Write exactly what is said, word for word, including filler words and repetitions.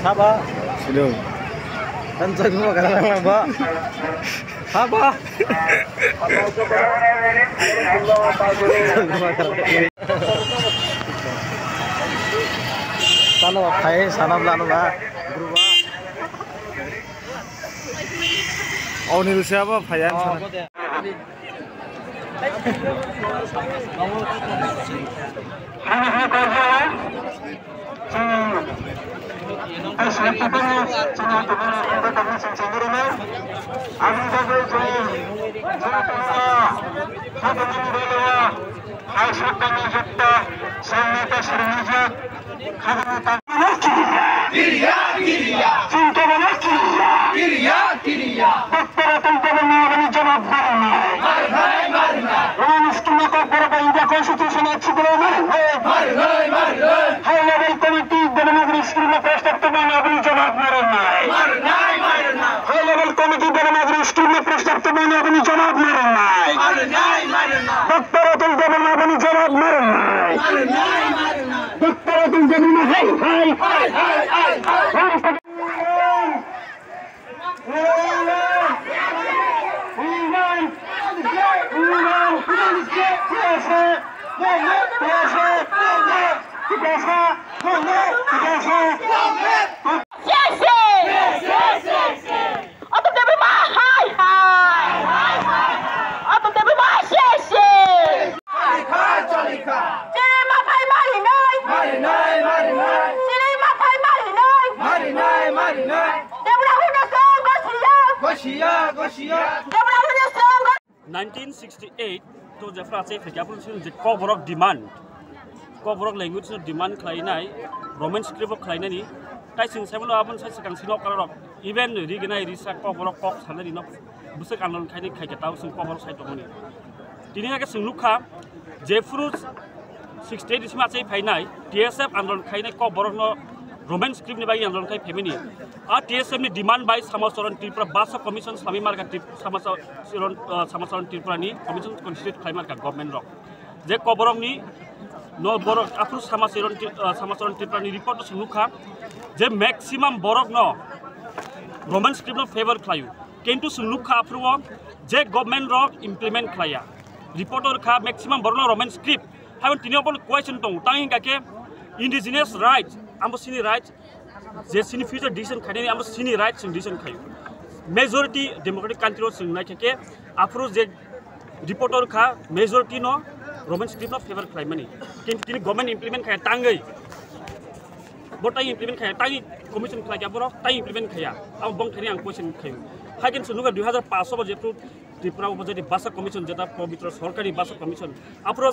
Haba. Silo. Kan jago makan lang ba. Haba. Sana ba phai, sana ba lanu ba. Guru ba. Oni rusia ba phai, ang sana. Kiriya, kiriya. Kiriya, kiriya. Doktor Atul Devanagari jawab marnai. Marnai, marnai. Roman scheme ko Borok India Constitution achi bolo marnai. Marnai, marnai. High level committee Devanagari scheme no prastab to mano aboni jawab marnai. Marnai, marnai. High level committee Devanagari scheme no prastab to mano aboni jawab marnai. Marnai, marnai. Doktor Atul Devanagari jawab marnai. Marnai, marnai. Doktor Atul Devanagari hai, hai. Hai, hai, hai, hai. Atul Devi ma hai hai. Atul Devi ma she she. Cholikha, cholikha. Chini ma phai mari nai. Mari nai, mari nai. Chini ma phai mari nai. Mari nai, mari nai. Debra huna song gosiya. Gosiya, gosiya. Debra huna song go- Nineteen sixty-eight to jephra achai phaikha, aphuru chwng je Kokborok demand, Kokborok language no demand khlainai, Roman script o khlainani, tai chwng saimano aboni sai swkang sino kararok, even rignai risa Kokborok kok sanani no bwswk andolon khainai khaikha, tao chwng Kokborok sai tongmani. Tini hakhe chwng nukha, jephuru sixty-eight ni simi achai phainai, T S F andolon khainai Kokborok no Roman script ni bagwi andolon khai phaimani. A T S F ni demand bai Samacharan Tripura Bhasha Commission swlamwi markha Trip-, Samacharan, uh, Samacharan Tripura ni commission constitute khlai markha government rok. Je Kokborok ni no borok aphuru Samacharan Tri-, uh, Samacharan Tripura ni report no chwng nukha je maximum borok no Roman script no favor khlaio. Kintu chwng nukha aphuru o je government rok implement khlaiya. Report o rwkha maximum borok no Roman script. Haibon tini obo question tongo. Tang hingkha khe indigenous rights, amo sini rights, je sini future decision khainani amo sini rights chwng decision khaio. Majority democratic country o chwng naikha khe aphuru je report o rwkha majority no Roman script no favor khlaimani. Kintu tini government implement khaya tangwi. Bo tai implement khaya tangwi commission khlaikha borok tai implement khaya. Amo bong thani ang question khaio. Haikhe chwng nukha dui hazar paanch o bo jephru Tripura Upajati Bhasha Commission jeta Pabitra Sarkari Bhasha Commission. Aphuru